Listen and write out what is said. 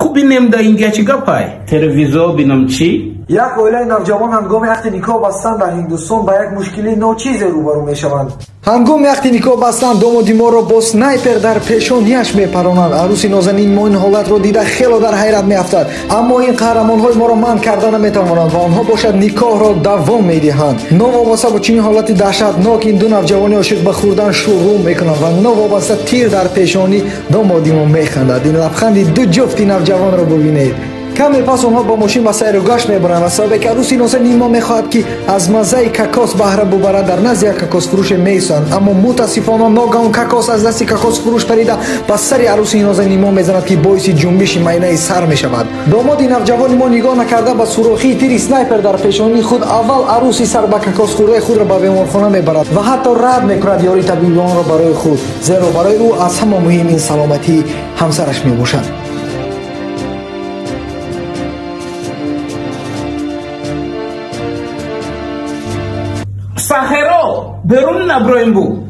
Ку бинем да инҷа чӣ гапай? Телевизор бинам чӣ? Як оилаи навҷавон ҳангоми ақди никоҳ бастан дар Ҳиндустон ба як мушкилии ночизе рӯбарӯ мешаванд. Ҳангоми ақди никоҳ бастан домоди моро бо снайпер дар пешониаш мепаронанд. Арӯси нозанин мо ин ҳолатро дида хело дар ҳайрат меафтад, аммо ин қаҳрамонҳои моро манъ карда наметавонанд ва онҳо бошад никоҳро давом медиҳанд. Новобаста бо чунин ҳолати даҳшатнок ин ду навҷавони ошиқ ба хӯрдан шурӯъ мекунанд ва новобаста тир дар пешонӣ домоди мо механдад. Ин лабханди ду ҷуфти навҷавонро бубинед. Каме пас онҳо бо мошин ба сайру гашт мебаранд ва сабабе ки арӯси нозанин мо мехоҳад ки аз маззаи кокос баҳра бубарад, дар назди як кокосфурӯше меистанд, аммо мутаассифона ногаҳон кокос аз дасти кокосфурӯш парида ба сари арӯси нозанин мо мезанад, ки боиси ҷунбиши майнаи сар мешавад. Домоди навҷавони мо нигоҳ накарда ба сурохии тири снайпер дар пешонии худ аввал арӯси сар ба кокос хӯрдаи худро ба беморхона мебарад ва ҳатто рад мекунад ёрии табибонро барои худ, зеро барои ӯ аз ҳама муҳим ин саломатии ҳамсараш мебошад. Сахеро берун наброем бу.